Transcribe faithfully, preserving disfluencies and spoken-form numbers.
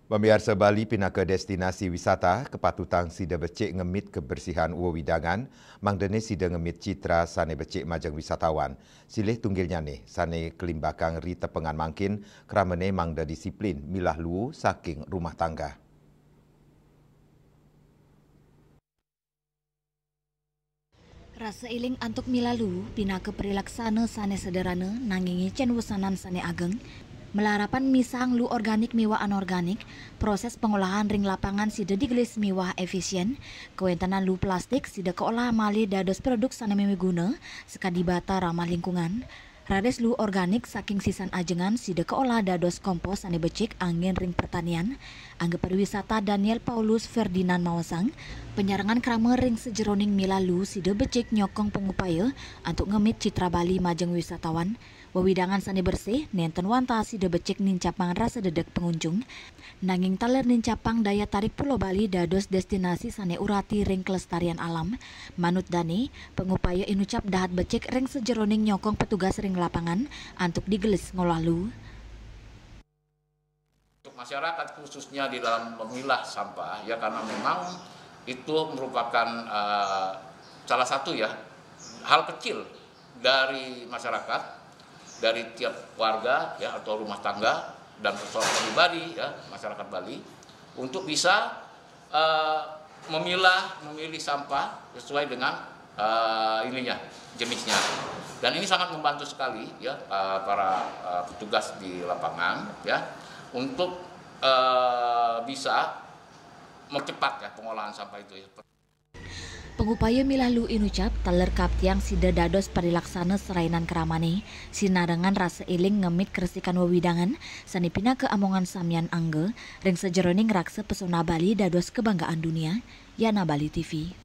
Pamiarsa, Bali pinaka destinasi wisata, kapatutang sida becik ngemit kebersihan wewidangan, mangdane sida ngemit citra sane becik majeng wisatawan. Silih tunggilnyane, sane kelimbakang ri tepengan mangkin, kramane mangda disiplin milah luu saking rumah tangga. Rasa iling antuk milah luu pinaka prilaksana sane sederhana nanging ngicen wesanan sane ageng. Malarapan misang luu organik miwah anorganik, proses pengolahan ring lapangan sida digelis miwah efisien, kawentenan luu plastik sida kaolah malih dados produk sane mawiguna, sakadi bata ramah lingkungan. Raris luu organik saking sisan ajengan sida kaolah dados kompos sane becik anggen ring pertanian. Angga pariwisata Daniel Paulus Ferdinand maosang, panyarengan krama ring sajeroning milah luu sida becik nyokong pangupaya antuk ngemit citra Bali majeng wisatawan. Wewidangan sane bersih, nenten wantah sida becik nincapang rasa dedek pangunjung. Nanging taler nincapang daya tarik Pulo Bali dados destinasi sane urati ring kelestarian alam. Manut dane, pangupaya inucap dahat becik ring sajeroning nyokong petugas ring lapangan antuk digelis ngolah luu. Untuk masyarakat khususnya di dalam memilah sampah, ya, karena memang itu merupakan, eh, salah satu, ya, hal kecil dari masyarakat, dari tiap warga, ya, atau rumah tangga dan persoalan pribadi, ya, masyarakat Bali untuk bisa, eh, memilah, memilih sampah sesuai dengan, eh, ininya, jenisnya. Dan ini sangat membantu sekali, ya, eh, para, eh, petugas di lapangan, ya, untuk, eh, bisa mempercepat, ya, pengolahan sampah itu, ya. Pangupaya milah luu inucap taler kaptiang sida dados parilaksana sarainan kramane, sinarengan rasa iling ngemit kersikan wewidangan sane pinaka amongan samian angga ring sajeroning raksa pesona Bali dados kebanggaan dunia. Yana Bali T V.